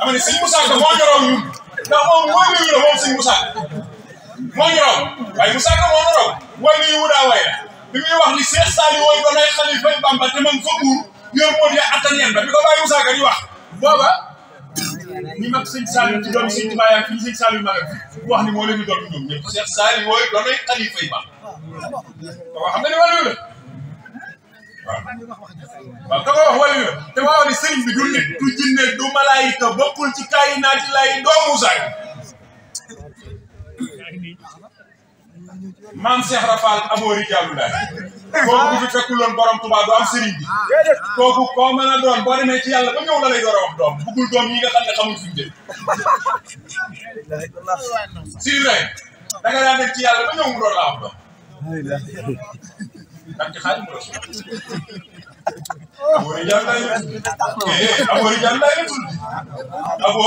dama ne sëñ Moussa Ka moo ñu raw ñun ndax moom mooy nuyu la moom sëñ Moussa moo ñu raw waaye Moussa Ka moo ñu raw mooy nuyu wu daa way la bi muy wax ni Cheikh Saliou wooy ba nay Xalifa Bamba te man fa buur yor moo di attan yeen ba bi ko bàyyi Moussa Ka di wax booba ñi mag sëñ Saliou ci doon sëñ Tuubaa yaa fi sëñ Saliou magal fi wax ni moo leen di doon ñoom ñëpp Cheikh Saliou wooy ba nay Xalifa Bamba waaw xam nga ni wàllu la waaw ka ko wax wàllu la te waaw ni sëriñ bi du nit du jinne du malaayika bokkul ci kaayinaati lay doo Moussa maam Cheikh Rafal Amori Diallo laay kooku bu fi fekkuloon borom Tuubaa du am sëriñ bi kooku koo mën a doon boo demee ci yàlla ba ñëw la lay door a wax doom buggul doom yi nga xam ne xamul fi mu jëm si rek da nga daan dem ci yàlla ba ñëw mu door laa wax doom ndax ci xaalis mu rasul Amori Diallo laay Amori Diallo laay la tudd abo